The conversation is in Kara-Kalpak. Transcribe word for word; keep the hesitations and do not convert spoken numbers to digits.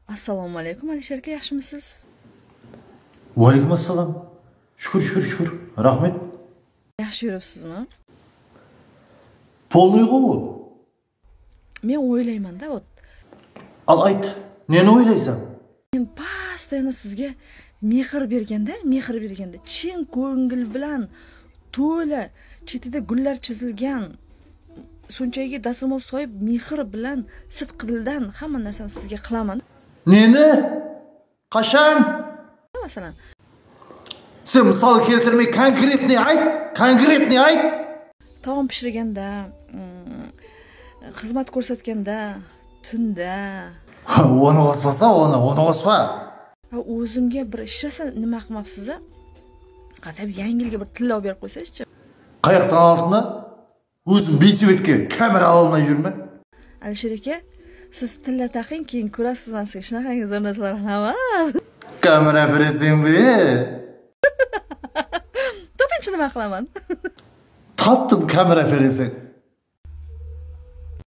Assalawma aleykum, Alisher aka, yaxshımısız? Wa aleykum assalam. Shúkir, shúkir, shúkir. Raxmet. Yaxshi yuribsizmi? Polnıy ǵo ol. Men oylayman-da, вот. Al ayt, neni oylaysań? Men постоянно sizge mehir bergende, mehir bergende, chin ko'ngil bilan, to'la, chetida gullar chizilgan, sonchagi dasturxon soyib, mehir bilan, sidqi dildan hamma narsani sizga qilaman. Neni? Qashan? Masalan, Sen mısal keltirmey, konkretnıy ayt, konkretnıy ayt. Taom pishirganda, mm, xizmat ko'rsatganda, tunda. Onı qospasa, onı, onı qospa. Ha, o'zimga bir hech narsa nima qilmabsiz-a? Хотя бы Yangi yilga bir tillov berib qo'ysangizchi. Qayaqtan aldıń? Óziń beysebetke kamera ala almay júrme. Alisher aka, siz tilla taqıń, keyin ko'rasiz, men sizga shunaqangi zo'r narsalar qilaman. Kamera bereseń be? Topinchi, nima qilaman? Taptım, kamera bereseń.